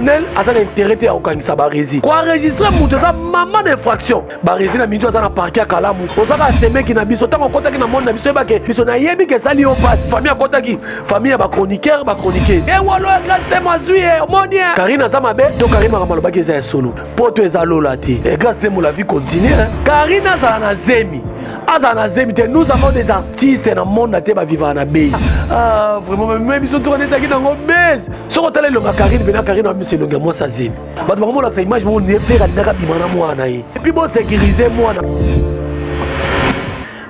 Ronel aza na intérêt te ya kokangisa Barezi. Koenregistre moto eza mama na infraction. Barezi na mingi aza na parquet ya Kalamu. Ozaka asemeki na biso ntango okotaki na monde na biso yebake biso nayebi ke esali yo mpasi. Famille akotaki famille ya bachroniqueur bachroniqueuse. Ewolo ya Grace Temo azwi ye omoni ye. Karine aza mabe to Karine makambo alobaki eza ya solo. Poto eza lola te. Et Grace Temo la vie continue. Hein? Karine azala na zemi. Azala na zemi te. Nous avons des artistes na monde na te bavivaka na bei. Ah, vraiment mais biso toka ezalaki nango base. Soki otala elonga Karine mpena Karine abimisa elongi ya mwasi azemi. Bato bakomolakisa image moko nie mpe alingaka bima na mwana ye. Et puis bosécuriser mwana.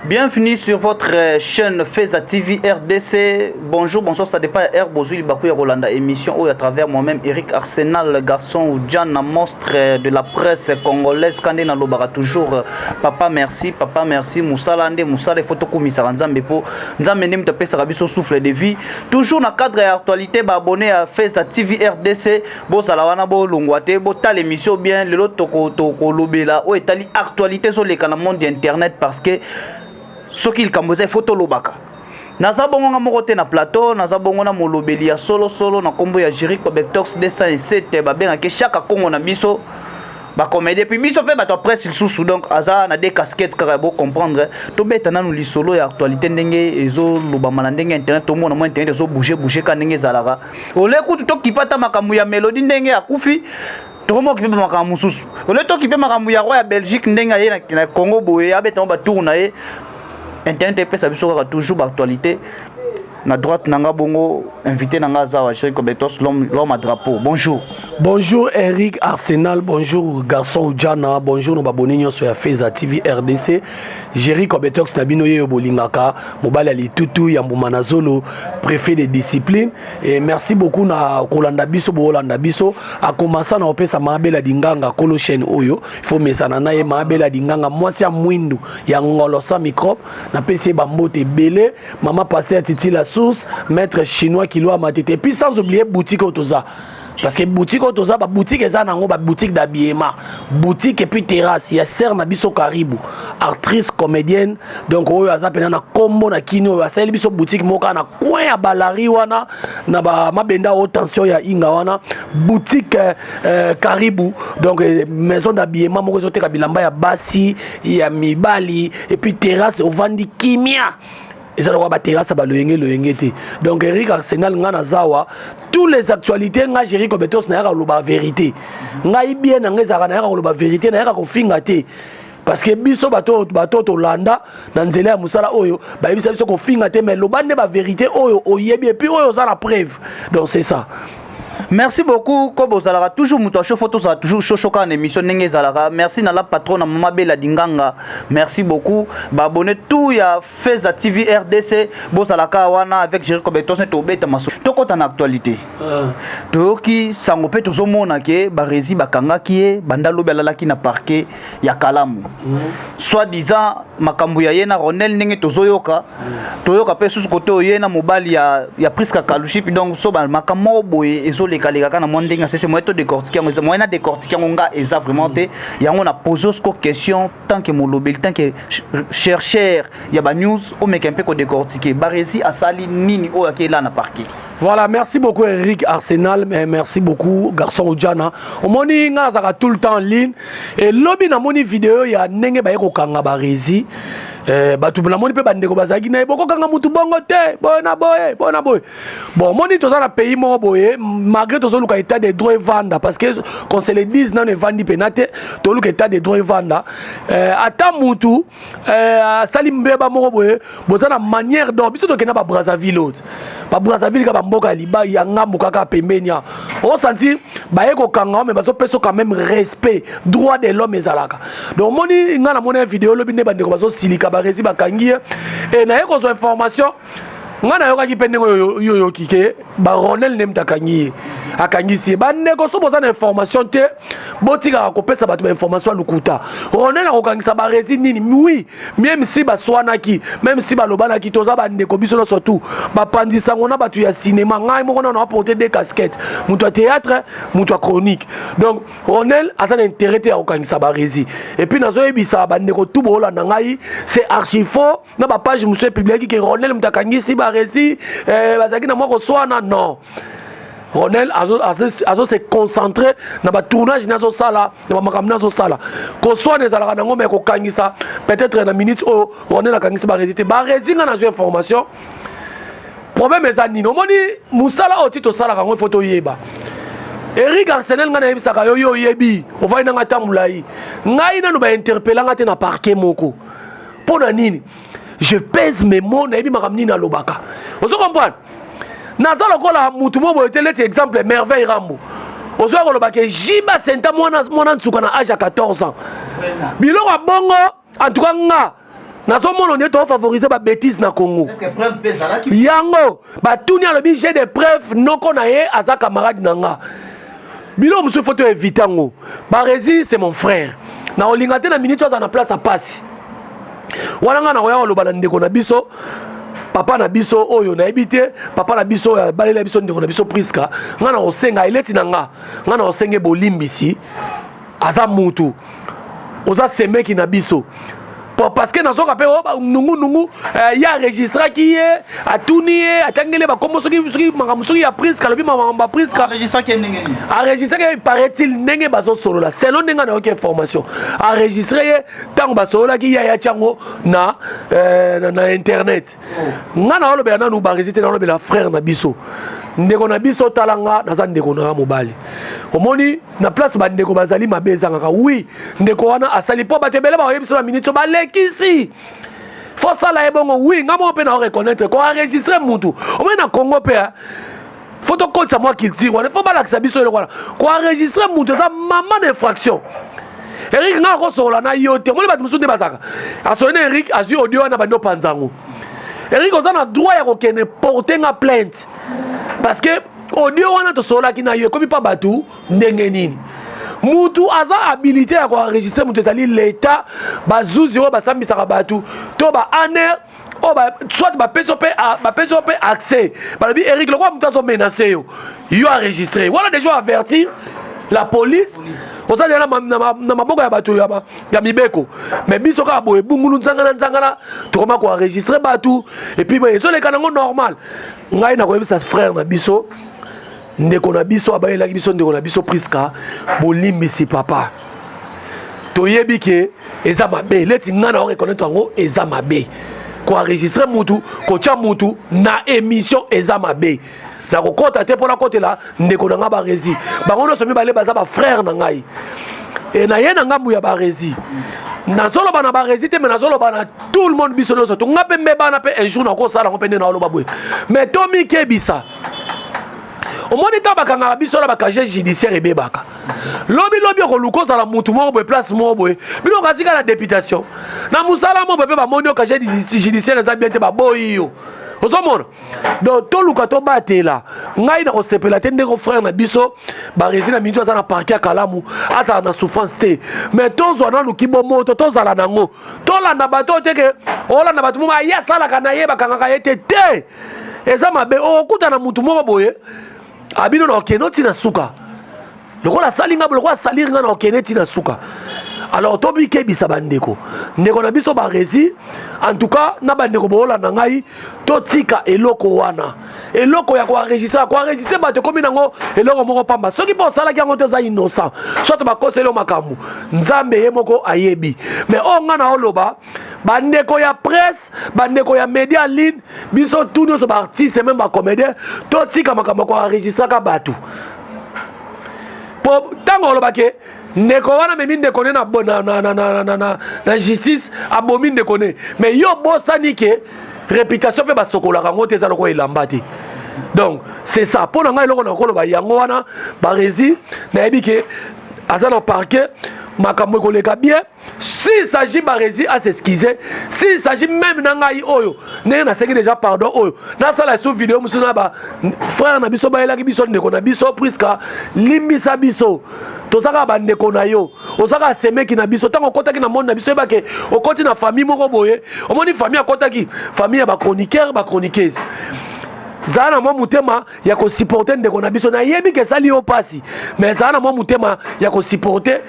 Bienvenue sur votre chaîne Feza TV RDC. Bonjour, bonsoir, ça dépend ya bozui libaku ya kolanda émission oyo à travers moi-même Eric Arsenal, garçon ou Jan, monstre de la presse congolaise. Kande na lobaka toujours papa merci, papa merci, musala nde musala il faut tokumisaka Nzambe po Nzambe nde mutu apesaka biso souffle de vie. Toujours na cadre ya actualité ba abonné à Feza TV RDC, bozala wana bolongwa te, botala émission bien lelo toko tokolobela oyo etali actualité ezoleka na monde ya internet parce que soki likambo eza il faut tolobaka. Naza bongo nga moko te na plateau, naza bongo na molobeli ya solosolo na nkombo ya Jericho Cobetox 207, babengaki Chaka Kongo na biso bacomédie, puis biso mpe bato ya presse lisusu. Donc aza na deux casquettes kaka bocomprendre. Tobeta nanu lisolo ya actualité ndenge ezolobama na ndenge internet, tomona mwa internet ezobouge bouge ka ndenge ezalaka. Ole kutu tokipa ata makambo ya Mélodie ndenge akufi, tokomoki mpe makambo mosusu. Ole tokipe makambo ya roi ya Belgique ndenge aye na Congo boye abeta mo batour na ye. Internet epesa biso kaka toujours baactualité. Na droite na nga bongo invité na nga aza wa Jerry Kobetos, l'homme à drapeau. Bonjour. Bonjour Eric Arsenal, bonjour garçon Ujana, bonjour nos abonnés nyonso ya Feza TV RDC. Jerry Kobetox na bino yeyo bolingaka, mobali ya litutu ya mbuma na zolo, préfet de discipline. Et merci beaucoup na kolanda biso, bolanda biso. A commencer na opesa Mabela Dinganga kolo chaîne oyo. Il faut mesana na ye Mabela Dinganga, mwasi ya mwindu ya ngolo sans microbe. Na pesi ba mbote ebele, maman pasteur Titi la source, maître chinois Kilwa Matete. Et puis sans oublier boutique otoza. Parce que boutique oyo toza, baboutique eza nango baboutique d'habillement, boutique et puis terrasse ya sœur na biso Karibu, actrice comédienne. Donc oyo aza mpena na kombo na kini, oyo asaleli biso boutique moko kaka na coin ya balari wana na bamabenda haute tension ya Inga wana, boutique Karibu. Donc maison d'habillement moko ezoteka bilamba ya basi, ya mibali, et puis terrasse ovandi kimia, eza lokola baterrasse ya baloyenge loyenge te. Donc Eric Arsenal, nga naza awa, tous les actualités. Nga Jerry Kobetos nayaka koloba vérité. Ngai bien na nga ezalaka nayaka koloba vérité, nayaka kofinga te, parce que biso bato tolanda na nzela ya mosala oyo bayebisa biso kofinga te, mais loba nde bavérité oyo oyebi et puis oyo oza na preuve. Donc c'est ça. Merci beaucoup. Ko bozalaka toujours moto ya chaud, tozala toujours chaud chaud kaka na émission ndenge ezalaka. Merci na la patronne na mama Bela Dinganga, merci beaucoup. Baabonné tout ya Feza TV RDC, bozalaka wana avec Jerry Kobetos. Tobeta maso, tokɔta na actualité. Toyoki sango mpe tozomona ke Barezi bakangaki ye banda lobi, alalaki na parquet ya Kalamu, soit disant makambo ya ye na Ronel ndenge tozoyoka. Toyoka mpe susu kote oyo ye na mobali ya Priska Kalushi. Donc so makambo moko boye ezolekaleka kaka na mwa ndenge asese moye todécortique yango, moye na décortique yango nga eza vraiment te. Yango na pose siko question tant que molobeli, tant que chercheur ya banews, omeka mpe kodécortique Baresi asali nini oyo akela na parquet. Voilà, merci beaucoup Eric Arsenal, mais merci beaucoup garçon Ujana. Omoni nga azaka tout le temps en ligne. Et lobi namoni vidéo ya ndenge baye kokanga Barezi. Bato namoni mpe bandeko bazalaki na ye, bokokanga mutu bongo te, boye na boye, boye na boye. Bon, omoni toza na pays moko boye, malgré tozoluka état de droit evanda, parce que qu'on se le dise, nano evandi mpena te. Toluka état de droit evanda. Ata mutu asali mbeba moko boye, boza na manière. Donc biso tokenda baBrazzaville, oyo baBrazzaville kaka bamboka ya liba ya ngambo kaka pembeni ya osentir baye kokanga, me bazopesa quand même respect, droit de l'homme ezalaka. Donc omoni nga namoni video olobi nde bandeko bazosilika Baresi bakangi ye. E naye kozwa information, nga nayokaki mpe ndenge oyo oyoki ke baRonel nde mutu akangi ye, akangisi ye. Bandeko, so boza na information te, botikaka kopesa bato bainformation ya lokuta. Ronel akokangisa Baresi nini? Oui, même si baswanaki, même si balobanaki, toza bandeko biso nyonso tu bapanzisango na bato ya cinéma. Ngai moko nano aporte deux casquettes, moto ya théâtre, moto ya chronique. Donc Ronel aza na intérêt te ya kokangisa Baresi. Et puis nazoyebisa bandeko tu boolanda ngai, c'est archi faux na bapage mosusu epubliaki ke Ronel moto akangisi Baresi, bazalaki na mwa koswana. Non. Ronel azo se concentrer na ba tournage nazosala, na bamakambo nazosala. Koswana ezalaka nango, me kokangisa peut-être na minute oyo Ronel akangisi Barezi te. Barezi, nga nazwi information, problème eza nini? Omoni mosala oyo ti tosalaka yango, ifo toyeba. Eric Arsenal, ngai nayebisaka yo, yo oyebi, ovandi nanga ta molai, ngai nanu bainterpellanga te na parquet moko. Mpo na nini? Je pèse mes mots, nayebi makambo nini alobaka. Ozo comprendre? Naza lokola mutu mo boye te. Leti exemple Merveille Rambo, ozoya koloba ke jiba senta mwana, mwana nsuka na age ya 14 ans, biloko ya bongo. En tout cas, nga nazomona nde tofavoriser babêtises na Congo. Yango batuni, alobi: "J'ai des preuves, noko na ye aza camarade na nga." Biloko mosusu faut toéviter yango. Barezi, c'est mon frère, na olinga te na minute aza na place ya pasi wana. Nga na koya koloba na ndeko na biso, papa na biso oyo nayebi te, papa na biso oyo abalela biso, ndeko na biso Priska, nga na kosenga eleti na nga, nga na kosenge bolimbisi. Aza mutu, oza semeki na biso, parce que nazoka mpe nungunungu ye enregistraki ye, atuni ye, atangeli bakombo, soki soki makambo soki ya Priska, alobi makambo ya Priska. Enregistraki ye, paraît-il, ndenge bazosolola, selon ndenge nayoki information, enregistre ye ntango basololaki ye, ayati yango na internet. Nga naolobela nanu Baresi te, naolobela frère na biso, ndeko na biso. Tala, nga naza ndeko na ya mobali. Omoni na place bandeko bazali mabe ezangaka. Oui, ndeko wana asali mpo bato ebele bakoyebi biso na minute balekisi, faut sala ye bongo. Oui, nga moko mpe na reconnaître koenregistrer mutu. Omoni na Congo mpe faut tokotisa mwa culture wana, faut balakisa biso eloko wana. Koenregistrer mutu eza mama na infraction. Erik, nga akosolola na yo te. Omoni bato mosusu nde bazalaka, asoli na Erik, azwi audio wana, bandi opanza yango. Erik, oza na droit ya kokende porter nga plainte, parce que audio wana tosololaki na yo ekomi mpa bato. Ndenge nini mutu aza habilité ya koenregistrer mutu? Ezali leta, bazuzi oyo basambisaka bato to ba ANR oyo soit bapesi yo mpe accès, balobi: "Erik, lokola moto azomenacer yo, yo enregistre wana." Déjà avertir la police, oza deja na maboko ya bato ya mibeko. Mais biso kaka boye, bungulu, nzangana nzangana, tokoma koenregistrer bato et puis ezoleka nango normal. Ngai nakoyebisa frère na biso, ndeko na biso abayelaki biso, ndeko na biso Priska, bolimbisi papa. Toyebi ke eza mabe. Leti ngai na oreconnaître yango, eza mabe koenregistrer mutu, kotya mutu na émission, eza mabe. Nakokɔta te mpo nakotela ndeko na ngai Baresi. Bango nyonso mibale baza bafrère na ngai. E na ye na ngambu ya Baresi, nazoloba na Baresi te, me nazoloba na tout le monde, biso nyonso. To nga mpe mbebana mpe un jour nakosala yango mpe nde naoloba boye. Me tomikebisa. Omoni, ntango bakangaka biso na bacasier judiciaire ebebaka, lobi lobi okoluka ozala mutu moko boye, place moko boye, bino okasika na députation na mosala moko boye, mpe bamoni yo casier judiciaire eza bien te, baboyi yo. Ozomona? Donc toluka tobatela. Ngai na kosepela te ndenge frère na biso Baresi na mingi aza na parquet ya Kalamu, azala na souffrance te. Mais tozwa nanu kibomoto, tozala nango, tolanda bato oyo teke olanda bato moko aye asalaka na ye, bakangaka ye te. Te, eza mabe. Okokutana mutu moko boye, abino na okende otina suka, lokola asali nga, lokola asaliri nga, na okende ntina suka. Alors tobikebisa bandeko, ndeko na biso Baresi. En tout cas, na bandeko boolanda ngai, totika eloko wana, eloko ya koenregistrer. Koenregistrer bato ekomi nango eloko moko pamba. Soki mpo osalaki yango te, oza innocent, soit bakoseli yo makambo, Nzambe ye moko ayebi. Mais oyo ngai na oloba, bandeko ya presse, bandeko ya média en ligne, biso tu nyonso, baartiste, même bacomédien, totika makambo ya koenregistraka bato. Po ntango olobake ndeko wana memi ndeko ne na justice, abomi ndeko ne, mais yo bosani ke réputation mpe basokolaka yango te, eza lokola elamba te. Donc c'est ça mpo na ngai, eloko na koloba yango wana. Baresi, nayebi ke aza na parquet, makambo ekoleka bien. S'il s'agit Baresi à s'excuser, s'il s'agit même na ngai oyo ndenge nasengi déjà pardon, oyo nasala esu video mosusu na bafrère na biso bayelaki biso, ndeko na biso Priska, limbisa biso. Toza kaka bandeko na yo, oza kaka semeki na biso. Ntango okɔtaki na monde na biso, oyebake okɔti na famille moko boye. Omoni famille akɔtaki, famille ya bachroniqueur, bachroniqueuse. Zala na mwa motema ya kosupporter ndeko na biso. Nayebi ke esali yo mpasi, mais zala na mwa motema ya kosupporter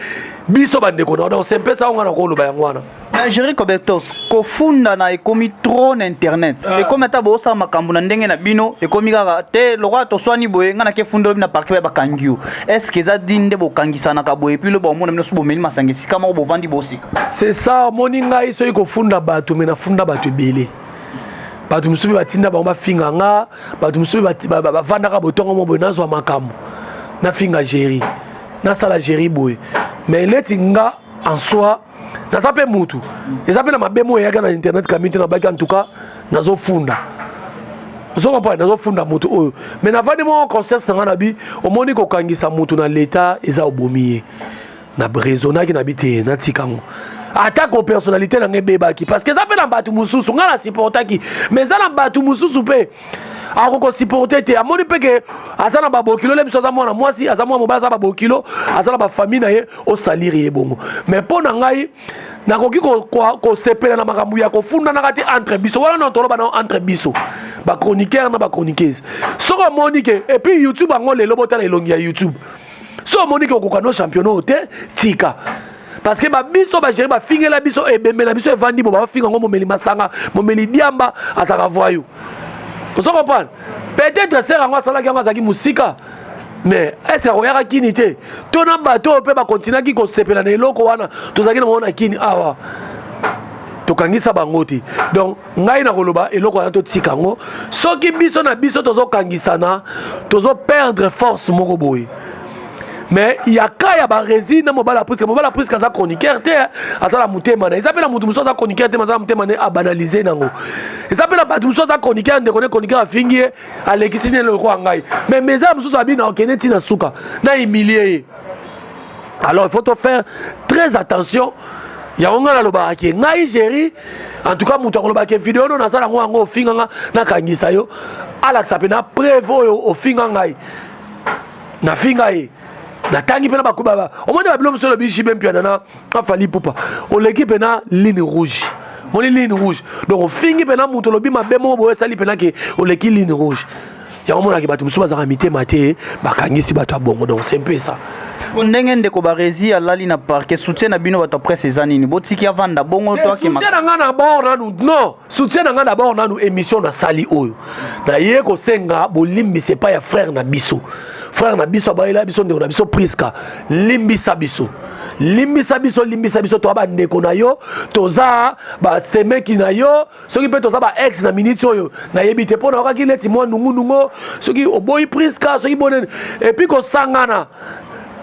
biso bandeko na. Donc c'est mpe ça, nga na koloba yango wana. Na Jerry Cobertos, kofunda na ekomi trop na internet. Ekomi ata bosala makambo na ndenge na bino, ekomi kaka te lokola toswani boye, ngai nake funda lobi na parquet, bakangi yo. Est ce que eza di nde bokangisanaka boye, puis loba omona bino so bomeli masanga esika moko, bovandi, bosika? C'est ça. Omoni, ngai soki kofunda bato, me nafunda bato ebele. Bato mosusu mpe batinda bango bafinga nga, bato mosusu mpe bavandaka botongo mo boye, nazwa makambo, nafinga Géri, nasala Géri boye. Mais neti nga en soi, naza mpe mutu, eza mpe na mabe mo eyaka na internet kami te, nabaki en tout cas nazofunda, ozo comprendre, nazofunda motu oyo. Mais navandi moko, conscience na nga na bi, omoni, kokangisa motu na leta eza obomi ye. Na raisonnaki na bi te, natika yango, atako personnalité na ngai ebebaki, parce que eza mpe na bato mosusu ngai na supportaki, mais eza na bato mosusu mpe akokosupporter te. Amoni mpe ke aza na babokilo le biso, aza mwana mwasi, aza mwana mobali, aza babokilo, aza na bafamille na ye, osaliri ye bongo. Mais mpo na ngai, nakoki kosepela na makambo ya kofundanaka te entre biso wana. Na toloba nao entre biso bachroniqueur na bachroniqueuse, soki omoni ke, et puis YouTube yango lelo, botala elongi ya YouTube. So omoni ke okoka no championnat oyo te, tika, parce que babiso bagérer, bafingela biso ebembe na biso, evandi bo bafinga yango, momeli masanga, momeli diamba, azalaka voyou, ozo comprendre. Peut-être ser yango asalaki yango, azalaki mosika, mais est-ce akoyaka kini te? To na bato oyo mpe bakontinuaki kosepela na eloko wana, tozalaki na bango na kini awa, tokangisa bango te. Donc ngai na koloba eloko wana, totika yango. Soki biso na biso tozokangisana, tozoperdre force moko boye. Mais ya ka ya baresi na mobali ya Priske, mobali ya Priske aza chroniqueur te, aza na motema na. Eza mpe na motu mosusu aza chroniqueur te, aza na motema ne, abanalize nango. Eza mpe na bato mosusu aza chroniqueur, ndeko ne chroniqueur afingi ye, alekisi nde eloko ya ngai. Mais eza mosusu abi na okende ntina suka na humilie ye. Alors il faut to faire très attention. Yango ngai nalobaka ke ngai Géri, en tout cas moto akolobaka ke video no nasala yango, yango ofinga nga, nakangisa yo, alakisa mpe na preuve oyo ofinga ngai, nafinga ye, natangi mpe na bakuba. Omoni babilo mosusu olobi JB Mpiana na afali pupa, oleki mpe na ligne rouge. Moni ligne rouge, donc ofingi mpe na moto, olobi mabe moko boye, esali mpe ke oleki ligne rouge. Yango omonaki bato mosusu bazalaka mitema te, bakangisi bato ya bongo. Donc c'est un peu ça. Ndenge ndeko Baresi alali na parquet, soutien na bino bato ya presse eza nini? Botiki avanda bongo to akema? Soutien na ngai d'abord nanu, non, soutien na ngai d'abord nanu, émission nasali oyo, naye kosenga bolimbisi epai ya frère na biso. Frère na biso abayela biso, ndeko na biso Priska, limbisa biso, limbisa biso, limbisa biso. Toza bandeko na yo, toza basemeki na yo, soki mpe toza baex na minute oyo, nayebi te, mpo na okaki neti mwa nungunungu. Soki oboyi Priska, soki bonene, et puis kosangana,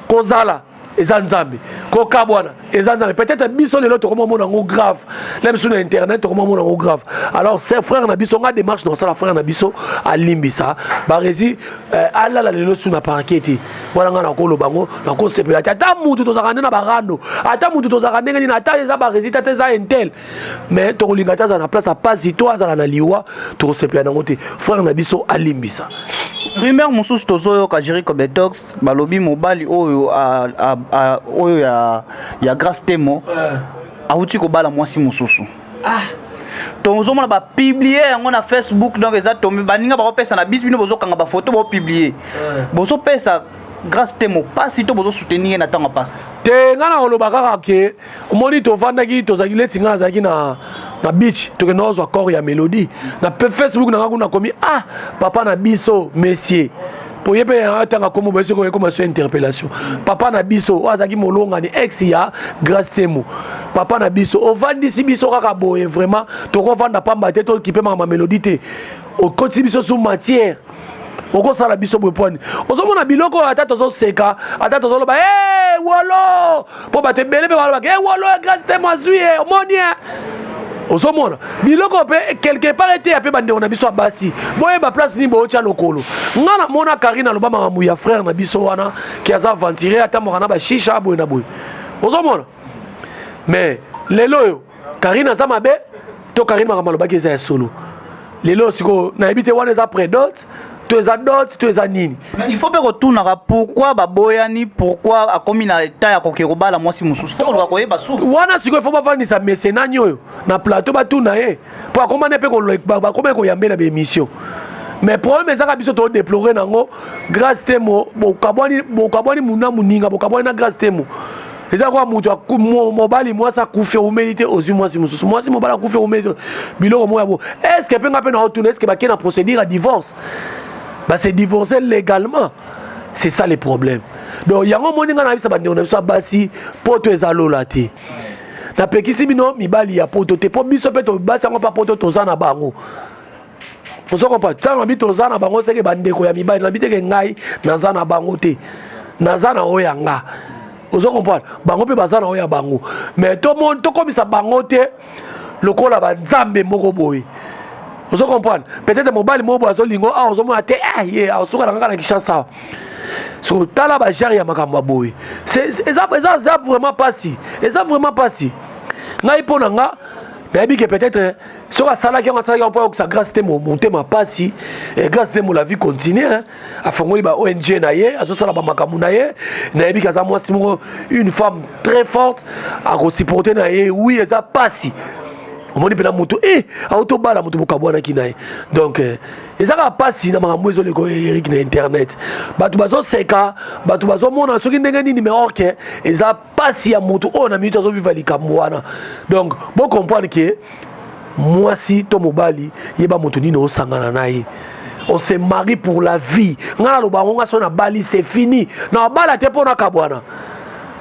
kozala eza Nzambe, kokabwana eza Nzambe. Peut-être biso lelo tokomomona yango grave na biso na internet, tokomomona yango grave. Alors c'est frère na biso, nga démarche na kosala, frère na biso alimbisa Baresi, alala lelo su na parquet te. Wana nga nakoloba yango, nakosepela te. Ata mutu tozalaka nde na barando, ata mutu tozalaka ndenge nini, ata eza Baresi te, ata eza intel, mais tokolinga te azala na place ya pasi to azala na liwa, tokosepela nango te. Frère na biso alimbisa. Rumeur mosusu tozoyoka, Jericho Betox, balobi mobali oyo oyo ya Grâce Temo awuti kobala mwasi mosusu. Tozomona bapublier yango na Facebook, donc eza tombe, baninga bakopesa na biso, bino bozokanga bafoto, bopublier, bozopesa Grâce Temo pasi to bozosoutenir ye na ntango pasi? Te, ngai na koloba kaka ke omoni, tovandaki, tozalaki leti, ngai nazalaki na beach, tokende kozwa corps ya Mélodie. Na Facebook na ngai kuna nakomi: "Ah, papa na biso, monsieur," po ye mpe atanga kombo boye, soki ekoma so interpellation, "Papa na biso oyo azalaki molongani ex ya Grâce Temo, papa na biso, ovandisi biso kaka boye, vraiment tokovanda pamba te, tokipe makambo ya Mélodie te, okotisi biso sous matière, okosala biso boye pwani." Ozomona biloko oyo, ata tozoseka, ata tozoloba e wolo, mpo bato ebele mpe balobaka e wolo, Grâce Temo azwi ye. Omoni e ozomona biloko mpe quelque part eteya mpe bandeko na biso ya basi, boyeba place nini bootya lokolo. Nga namona Karine aloba makambo ya frère na biso wana ke aza aventurier, atamboka na bashisha boye na boye. Ozomona, mais lelo oyo Karine aza mabe to Karine makambo alobaki eza ya solo? Lelo sikoyo nayebi te, wana eza prédot to eza dot to eza nini? Il faut mpe kotunaka pourquoi baboyani, pourquoi akomi na état ya koke kobala mwasi mosusu. Faut koluka koyeba source. Wana sikoyo faut bavandisa mese nani oyo na plateau, batuna ye, mpo akomani mpe bakoma koyambe na baémission. Mais problème ezaka biso todéplore nango. Grâce Temo, bokabwani, bokabwani muna moninga, bokabwani na Grâce Temo. Eza kwa moto mobali, mwasi akufi, oumeli te, ozwi mwasi mosusu, mwasi mobali akufi, oumeli te, biloko moko ya bo. Est ce que mpe nga mpe na otuna, est ce que bakei na procédure ya divorce, base divorcer légalement? C'est ça le problème. Donc yango omoni nga na bisa bandeko na biso ya basi, poto eza lola te. Napekisi bino mibali ya poto te, mpo biso mpe basi yango mpa poto toza na bango. Ozo comprendre? Ntango nabi toza na bango, seke bandeko ya mibali, nabi teke ngai naza na bango te, naza na oyo ya nga. Ozo comprendre? Bango mpe baza na oyo ya bango, mais tokomisa bango te lokola banzambe moko boye. Ozo comprendre? Peut-être mobali moko boye azolingo awa, ozomona te, eh, ye aosuka na kaka na Kinshasa awa. So tala bagenre ya makambo ya boye, eza vraiment pasi, eza vraiment pasi. Ngai, mpo na nga, nayebi ke peut-être soki asalaki yango, asalaki yango mpo ayokisa Grâce te motema pasi. Grâce te, la vie continue, hein. Afongoli ba ONG na ye, azosala bamakambo na ye. Nayebi ke aza mwasi moko, une femme très forte, akosupporte na ye. Oui, eza pasi. Omoni mpena moto e autobala moto, bokabwanaki na ye. Donc eza kaka mpasi na makambo ezoleka Erik na internet. Bato bazoseka, bato bazomona soki ndenge nini, mais or que eza mpasi ya moto oyo na minute azovivre likambo wana. Donc bocomprendre ke mwasi to mobali, yeba moto nini osangana na ye. On se marie pour la vie. Ngai naloba yango, nga so nabali, c'est fini. Nabala te mpo nakabwana,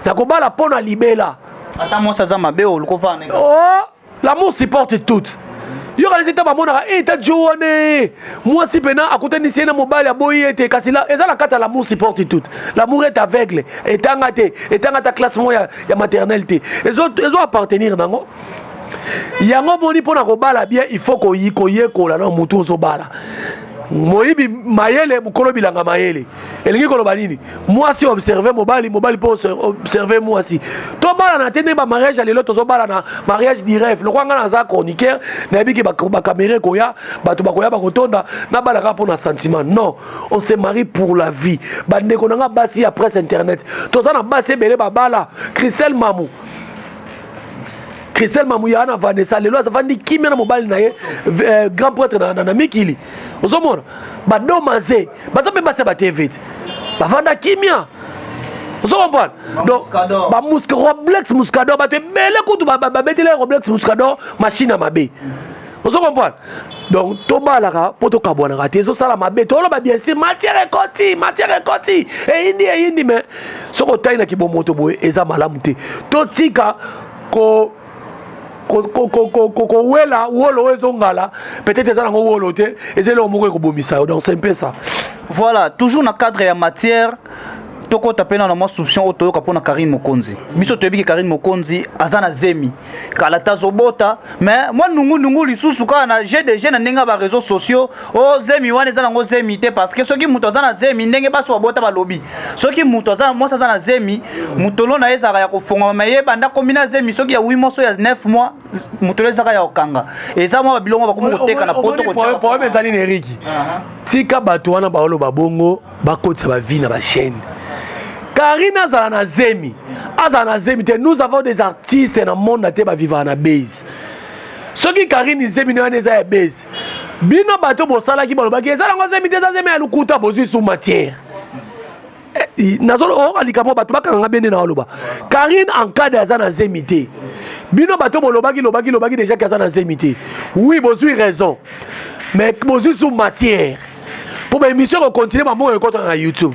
nakobala mpo na libela. Ata mwasi aza mabe, oluka ofana. Oh, l'amour supporte tout. Yokanisi ete bamonaka eta jo wana, mwasi mpena akutanisi ye na mobali, aboyi ye te, kasi eza na kati ya l'amour supporte tout. L'amour est aveugle. Etanga te, etanga ta classe moko ya maternelle te, ezo appartenir nango. Yango moni, mpo na kobala bien, il faut koyekola na motu ozobala. Moyibi mayele, mokolo bilanga mayele. Elingi koloba nini? Mwasi observe mobali, mobali mpo observe mwasi. Tobalana te nde bamariage ya lelo, tozobala na mariage du rêve. Lokwa ngai naza chroniqueur, nayebi ke bacaméra ekoya, bato bakoya, bakotonda, nabalaka mpo na sentiment. Non, on se marie pour la vie. Bandeko na nga basi ya presse internet, toza na basi ebele babala. Christelle Mamu, Christelle Mamu ya na Vanessa, lelo azafandi kimia na mobali na ye, grand prêtre na mikili. Ozomona badomaze baza mpe basi ya batv te, bavanda kimia. Ozo comprendre? Donc bamuska, Roblex Muscador, bato ebele kutu babeteli Roblex Muscador machine ya mabe. Ozo comprendre? Donc tobalaka mpo tokabwanaka te, ezosala mabe. Toloba bien sûr, matière ekoti, matière ekoti, eyindi, eyindi, mais soki otali na kibomoto boye, eza malamu te. Totika ko kowela wolo oyo ezongala. Peut-être eza nango wolo te, eza eloko moko ekobomisa yo. Donc c'est un peu ça. Voilà, toujours na cadre ya matière, tokɔta mpe na mwa soupçon oyo toyoka mpona Karine Mokonzi. Biso toyebi ke Karine Mokonzi aza na zemi, kala te azobota, mais mwa nungunungu lisusu kaka na gdg na ndenge ya baréseaux sociaux. O zemi wana eza nango zemi te, parce que soki moto aza na zemi, ndenge basi babota balobi, soki moto aza, mwasi aza na zemi, motolo na ye ezalaka ya kofongama. Ma ye banda komi na zemi soki ya 8 mois, so ya 9 mois, motolo ezalaka ya kokanga. Eza mwa babiloko bakomi koteka na poto. Problème eza nini, Eriki? Tika bato wana baoloba bongo, bakotisa bavie na bachaîne. Karine azala na zemi, azala na zemi te, nous avons des artistes na monde te bavivaka na base. Soki Karine zemi wana eza ya base, bino bato bosalaki, balobaki eza nango zemi te, eza zemi ya lokuta, bozwi sous matière. Nazoyoka likambo, bato bakanganga bende na oloba Karine en cas de aza na zemi te. Bino bato bolobaki, lobaki, lobaki déjà ke aza na zemi te. Oui, bozwi raison, mais bozwi sous matière mpo baémission ekocontinue, bambongo ekɔtaka na YouTube.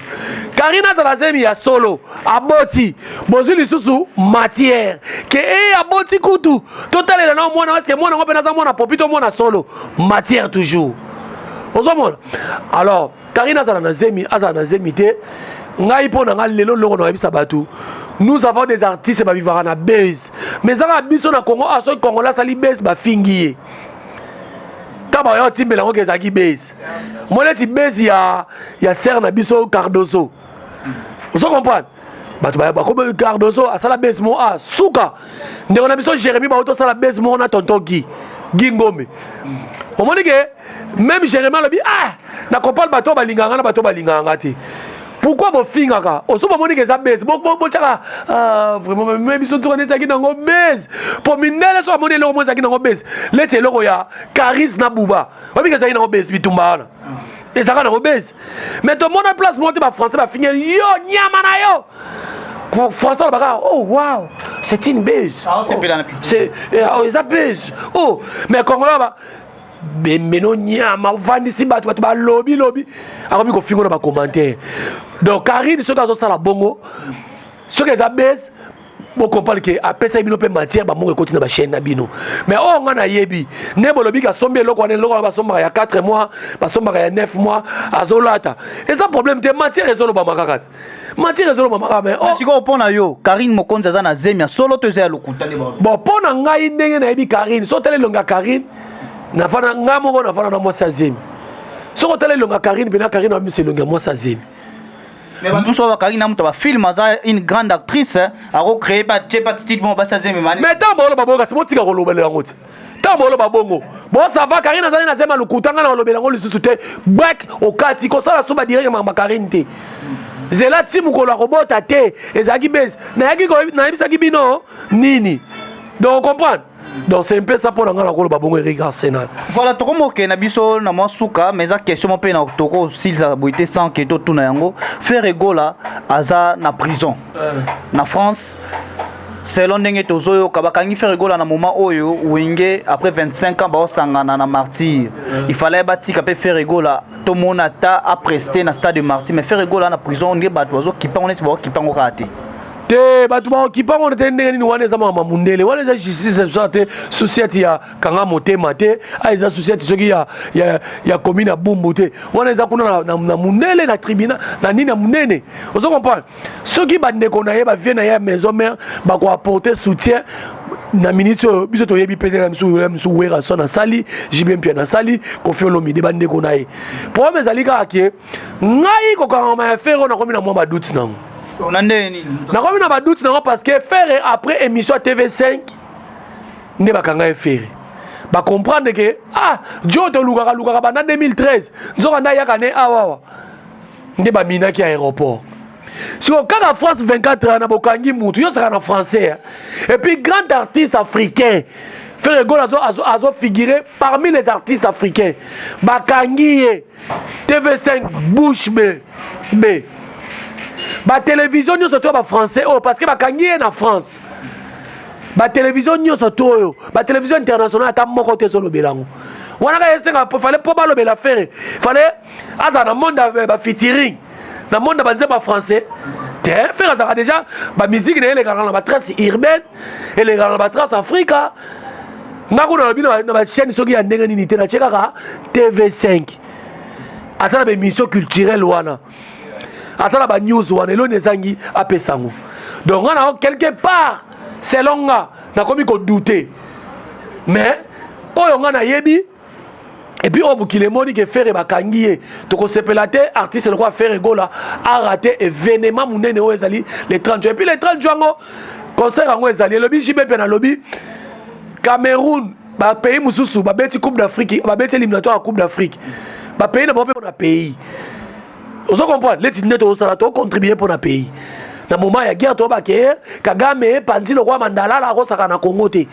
Karine azala zemi ya solo, aboti, bozwi lisusu matière ke e aboti kutu. Totalela na mwana, parce que mwana yango mpe naza mwana popi to mwana solo, matière toujours. Ozomona? Alors Karine azala na zemi, azala na zemi te, ngai mpo na ngai lelo, loko na bayebisa bato, nous avons des artistes bavivaka na base, mais ezaka biso na Congo. Ah, soki Congolais asali base, bafingi ye. Ta baoya otimbela yango ke ezalaki base mo neti base ya sere na biso Cardoso. Ozo comprendre? Bato bakomi Cardoso asala base mo, a suka ndeko na biso Jérémi, bao tosala base moko na tonton Guy, Guy Ngombe. Omoni ke même Jérémi alobi: ah, na comprendre bato oyo balingaka nga na bato oyo balingaka nga te. Pourquoi bofingaka? Oso bomoni ke eza base, botyaka vraiment. Me biso nzoka nde ezalaki nango base, po mindele so amoni eloko mo ezalaki nango base, leti eloko ya Caris na Buba, obiki ezalaki nango base, bitumba wana. Ezalaka nango buzz, mais tomona place moko te bafrançais bafingeli yo nyama na yo. Français alobaka: "Oh wow, c'est une buzz." C'est eza buzz. Oh, mais congolais ba bembeno nyama, ovandisi bato, bato balobi lobi, akomi kofingo na bacommentaire. Donc Karine, soki azosala bongo, soki eza buzz, bocomprendre ke apesaki bino mpe matière, bamongo ekoti na bachaîne na bino. Mais oyo nga nayebi nde bolobi ke asombi eloko wana, eloko wana basombaka ya 4 mois, basombaka ya 9 mois, azolata, eza problème te. Matière ezolobama kaka te, matière ezolobama kaka, mais oh. Sikoyo, mpo na yo, Karine Mokonzi aza na zemi ya solo to eza ya lokuta nde? Bon, mpo na ngai, ndenge nayebi Karine, so otala elongi ya Karine, nafanda ngai moko, nafanda na mwasi ya zemi. Soki otala elongi ya Karine mpena, Karine abimisa elongi ya mwasi ya zemi. Mais bato mosusu bakaki na moto bafilm, aza une grande actrice, akocréer batie batitide mo basi azemi. Mais ntango baoloba bongo, kasi botika kolobela yango te. Ntango baoloba bongo, bon, ça va, Karine azali na zemi lokuta, ngai na kolobela yango lisusu te. Brek okati kosala so badirect makambo Karine te. Zela ti mokolo akobota te. Ezalaki buzz, nayebisaki bino nini. Donc comprendre, donc c'est un peu ça. Mpo na ngai, nakoloba bongo, Eric Arsenal. Voilà, tokomokende na biso na mwa suka, mais eza question mo mpe na tokosilisa boye te sans ke totuna yango. Ferre Gola aza na prison na France. Selon ndenge tozoyoka, bakangi Ferre Gola na moment oyo Wenge, après 25 ans, baosangana na Martyr. Il fallait batika mpe Ferre Gola, tomona ata aprester na stade de Martyr. Mais Ferre Gola na prison, nde bato bazokipa ngo neti baokipa ngo kaka te. Te, bato baokipa ngo te. Ndenge nini? Wana eza makambo mundele, wana eza justice so te, société ya kanga motema te. A eza société soki ya commune ya Bumbu te. Wana eza kuna na mundele, na tribunal na nini ya monene. Ozo comprendre, soki bandeko na ye, bavie na ye ya maison mère, bakoapporter soutien na minute oyo biso toyebi mpe te. Na misu Werrason asali, JB Mpia nasali, Kofi Olomide, bandeko na ye. Problème ezali kaka ke ngai, kokangama ya Ferre oyo, nakomi na mwa badoute nango. Na ndenge nini? Nakomi na badoute nango parce que Ferre, après émission ya TV5 nde bakanga ye. Ferre bacomprendre ke ah, jo tolukaka lukaka banda 2013, nzoka nde ayaka ne awawa nde baminaki aéroport. Siko kaka France 24 na bokangi mutu yosaka na français, et puis grand artiste africain Ferre Gola azo figurer parmi les artistes africains, bakangi ye, TV5 bouche bée b batélévision nyonso to bafrançais oyo, parce que bakangi ye na France, batélévision nyonso to oyo, batélévision internationale, ata moko te ezolobela yango. Wana kaka esenga fallait mpo balobela Ferre, fallait azala na monde ya bafeaturing, na monde ya banzembo ya français te. Ferre azalaka déjà, bamusique na ye elekaka na batrace urbaine, elekaka na batrace Afrika. Nga kuna nalobi na bachaîne soki ya ndenge nini te, natie kaka TV5, aza na baémission culturelle wana, aza na banews wana, eloni ezangi apesa yango. Donc nga na quelque part, selon nga, nakomi kodouter. Mais oyo nga nayebi, et puis oyo mokili emoni ke Ferre bakangi ye, tokosepela te artiste lokola Ferre Gola arater événement monene oyo ezali le 30 juin. Et puis le 30 juin yango, concert yango ezali. Elobi JB mpe nalobi Cameroun, bapays mosusu babeti Coupe d'Afrique, babeti éliminatoire ya Coupe d'Afrique, bapays na bango mpe mpona pays. Ozo comprendre, leti nde tozosala, tocontribue mpona pays na moment ya guerre. Toyebake Kagame epanzi lokwa mandalala, akosaka na Congo te.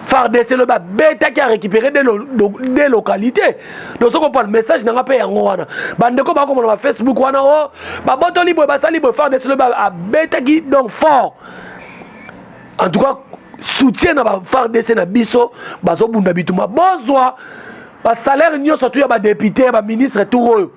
FARDC lobi abetaki, arécupéré des localités. Donc so comprendre message nanga mpe yango wana. Bandeko bakomona bafacebook wana o babotoli boye, basali boye. FARDC lobi abetaki, donc fort. En tout cas, soutien na baFARDC na biso bazobunda bitumba. Bozwa basalaire nyonso tu ya badéputé, ya baministre, tour oyo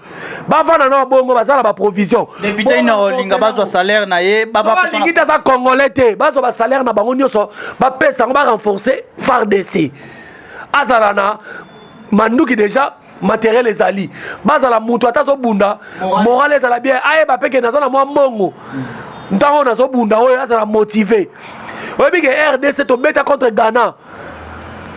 bavanda na bongo, baza na baprovision. Député ina olinga bazwa salaire na ye. Balingi te, aza congolais te. Bazwa basalaire na bango nyonso, bapesa yango, barenforcer FARDC, azala na manduki déjà, matériel ezali, bazala mutu ata azobunda, moral ezala bien, ayeba mpe ke naza na mwa mbongo ntango nazobunda oyo, azala motivé. Oyebi ke RDC tobeta contre Ghana,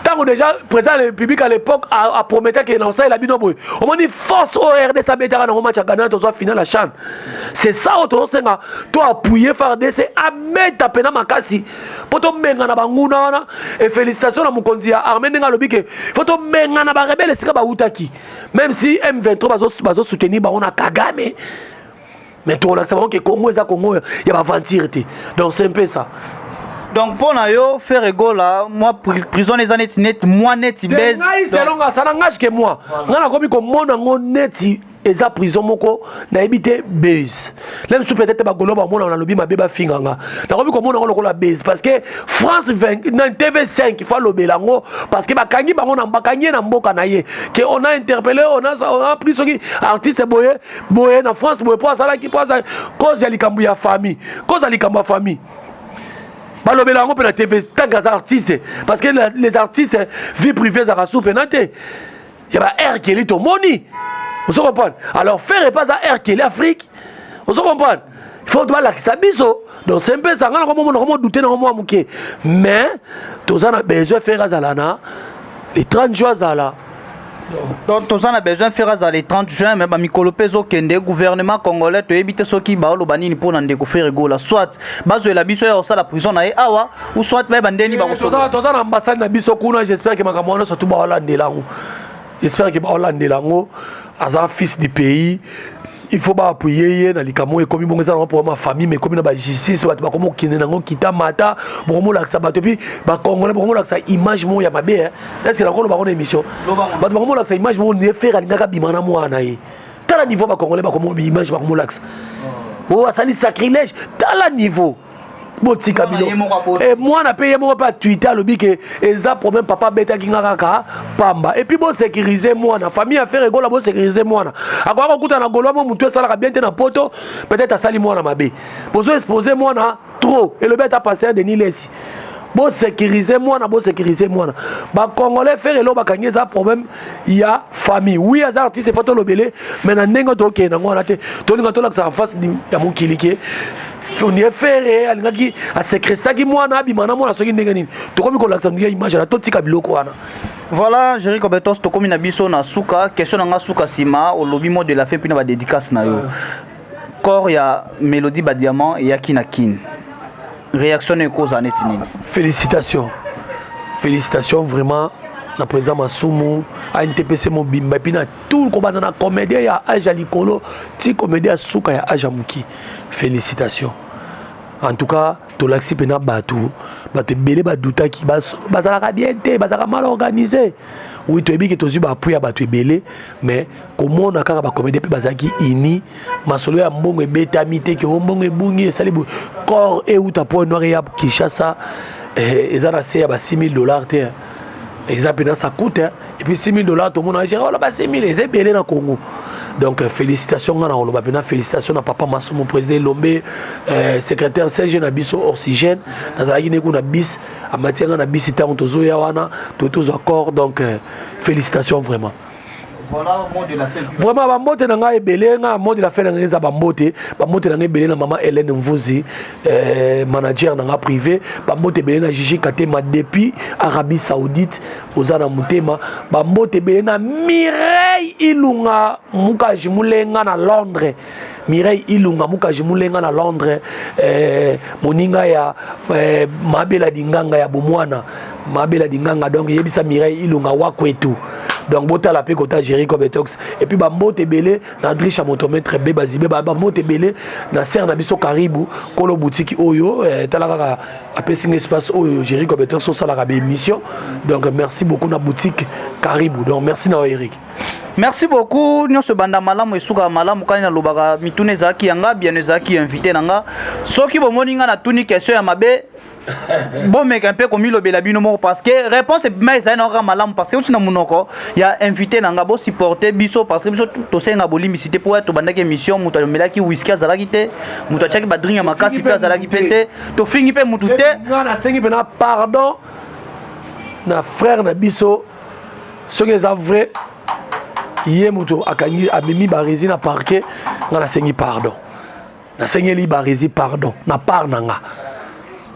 ntango déjà président de la République à l'époque apromettait ke na osalela bino boye, omoni force oyo RDC abetaka nango match ya Ghana, tozwa final ya CHAN. C'est ça oyo tozosenga, to appuyer FARDC, abeta mpena makasi mpo tobengana banguna wana. E félicitation na mokonzi ya armée ndenge alobi ke faut tobengana barebele esika bautaki, même si M23 bazosoutenir bango na Kagame, mais tokolakisa bango ke Congo eza Congo ya baventure te. Donc c'est un peu ça. Donc mpo na yo, Ferre Gola, mwa prison eza neti neti mwa neti base. Ngai, selon nga, ça n'engage que moi, ngai nakomi komona yango neti eza prison moko, nayebi te, base le mosusu peut-être bagolo bamona nalobi mabe, bafinga nga. Nakomi komona yango lokola base parce que France 20 na TV5 faut alobela yango, parce que bakangi bango na bakangi ye na mboka na ye, ke on a interpellé, on a pris soki artiste boye boye na France boye, po asalaki, po aza cause ya likambo ya famille, cause ya likambo ya famille. Balobela yango mpe na TV tant que aza artiste, parce que les artistes, vie privée ezalaka su mpena te ya ba R. Kelly tomoni, ozo comprendre? Alors Ferre epa aza R. Kelly Afrique, ozo comprendre? Il faut balakisa biso. Donc c'est un peu ça. Nga nakomomona komo douter nango mwa moke, mais toza na besoin Ferre azala na le 30 juin, azala. Donc toza na besoin Ferre azala le 30 juin, mais bamikolo mpe ezokende. Gouvernement congolais, toyebi te soki baoloba nini mpo na ndeko Ferre Gola, soit bazwela biso ya kosala prison na ye awa, ou soit bayeba ndeni. Bakosola. Toza na ambassade na biso kuna. J'espère ke makambo wana surtout baolandela yango, j'espère ke baolandela yango. Aza fils du pays, il faut baappuyer ye na likambo oyo ekomi bongo. Eza nango problème ya famille, mais ekomi na bajustice, bato bakomi kokende nango kita mata, bokomolakisa bato, et puis bacongolais bokomolakisa image moko ya mabe. Est ce que nakoloba ngo na émission? Bato bakomolakisa image moko ne Ferre alingaka bima na mwana ye. Tala niveau bacongolais bakomo image bakomolakisa oyo asali sacrilège. Tala niveau, botika bino. Mwana mpe ye moko mpe atwite, alobi ke eza problème, papa abetaki nga kaka pamba. Et puis bosécuriser mwana, famille ya Ferre Gola, bosécuriser mwana. Akoka kokuta na golwa mo motu esalaka bien te na poto, peut-être asali mwana mabe. Bozo expose mwana trop. Elobi ata pasteur Denis Lesi, bosécuriser mwana, bosécuriser mwana. Bacongolais, Ferre elo bakangi, eza problème ya famille. Oui, aza artiste, faut tolobele, mais na ndenge tokende nango wana te. Tolinga tolakisaka face ya mokili ke ondire Ferre alingaki aséquestraki mwana, abima na mwana soki ndenge nini. Tokomi kolakisa ndenge image na totika biloko wana. Voilà, Jerry Kobetos, tokomi na biso na suka. Question na nga suka, nsima olobi mot de la fin mpe na badédicace na yo. Corps ya Mélodie Badiamant eyaki na Kine, réaction na ekozala neti nini? Félicitations, félicitations vraiment na président Masumu, ANTPC mobimba, et puis na tout, kobanda na comédien ya age ya likolo ti comédien ya suka ya age ya moki. Félicitations en tout cas. Tolakisi mpena bato, bato ebele badutaki, bazalaka bien te, bazalaka mal organisé. Oui, toyebi ke tozwi baappui ya bato ebele, mais komona kaka bacomédien mpe bazalaki ini, masolo ya mbongo ebetami te, ke o mbongo ebungi, esali corps euta Point Noir ya Kinshasa, eza na se ya ba 6000 $ te. Eza mpena, ça coûte. Et puis 6000 $, tomona gérer wala ba 6000 eza ebele na Congo. Donc félicitation, nga na koloba mpena félicitation na papa Masumu, président Elombe, secrétaire CG na biso Oxygène. Nazalaki nde kuna bis, amatie nga na bisi ntango tozoya wana, tozwa corps. Donc félicitation vraiment. Voilà, mot de la fin. Vraiment, bambote na ngai ebele. Nga mot de la fin na ngai eza bambote, bambote na ngai ebele na mama Hélène Mvuzi, manager na nga privé. Bambote ebele na Gigi Katema depuis Arabie Saoudite, oza na motema. Bambote ebele na Mireille Ilunga Mukaji Mulenga na Londres, Mireille Ilunga Mukaji Mulenga na Londres, moninga ya Mabela Dinganga ya bomwana, Mabela Dinganga. Donc yebisa Mireille Ilunga wakwetu. Donc botala mpe kota Jericho Betox. Et puis bambote ebele na Drisha Motomètre be bazibe, bambote ebele na ser na biso Karibu, kolo boutique oyo, tala kaka apesi nga espace oyo Jericho Betox osalaka baémission. Donc merci beaucoup na boutique Karibu. Donc merci na yo, Eric. Merci beaucoup. Nyonso ebanda malamu, esukaka malamu. Kani nalobaka, mituna ezalaki ya nga, biano ezalaki invité na nga. Soki bomoni nga natuni question ya mabe, bomeka mpe komilobela bino moko, parce que réponse ebima ezali na kaka malamu, parce que uti na monoko ya invité na nga. Bosupporte biso, parce que biso tosenga bolimbisi te mpo ya tobandaki émission, moto amelaki whisky azalaki te, moto atiaki badrink ya makasi mpe azalaki mpe te, tofingi mpe motu te. Nga nasengi mpena pardon na frère na biso. Soki eza vrai, ye moto akangi, amemi Baresi na parquet, nga nasengi pardon, nasengeli Baresi pardon na part na nga.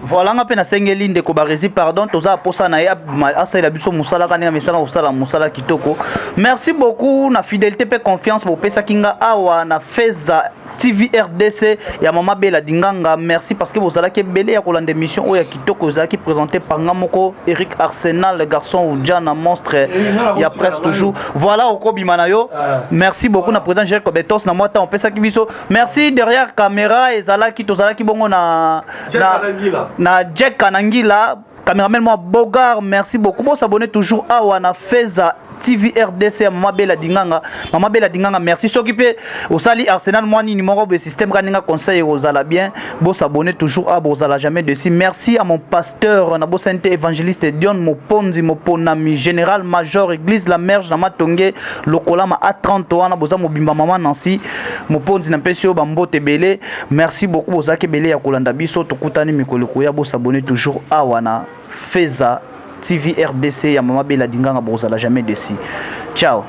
Voilà, nga mpe nasengeli ndeko Baresi pardon. Toza posa na ye asalela biso mosala kaka ndenge amesana kosala mosala kitoko. Merci beaucoup na fidélité mpe confiance bopesaki nga awa na Feza. TV RDC ya Mama Bella Dinganga. Merci parce que bozalaki ebele ya kolanda émission oyo ya kitoko ezalaki présenté par nga moko Eric Arsenal, le garçon Ujana, monstre ya presse toujours. Voilà, okobima na yo. Merci beaucoup na président Jericho Betos na mwa temps opesaki biso. Merci. Derrière caméra ezalaki, tozalaki bongo na Jack Kanangila, caméraman moi Bogar. Merci beaucoup. Bon, s'abonner toujours awa na Feza TV RDC ya Mama Bela Dinganga. Mama Bela Dinganga, merci. Soki mpe osali Arsenal mwa nini moko boye, système kaka ndenge conseil kozala bien. Bosabonner toujours a bozala jamais dessus. Merci à mon pasteur na bosani te, évangéliste Dion Moponzi Moponami, général major église La Merge na Matonge Lokolama A30 wana. Boza mobimba, mama Nancy Moponzi, na mpesi oyo bambote ebele. Merci beaucoup, bozalaki ebele ya kolanda biso. Tokutani mikolo koya. Bosabonner toujours awa na Feza TV RDC ya Mama Bela Dinganga, bozala jamais dessus. Ciao.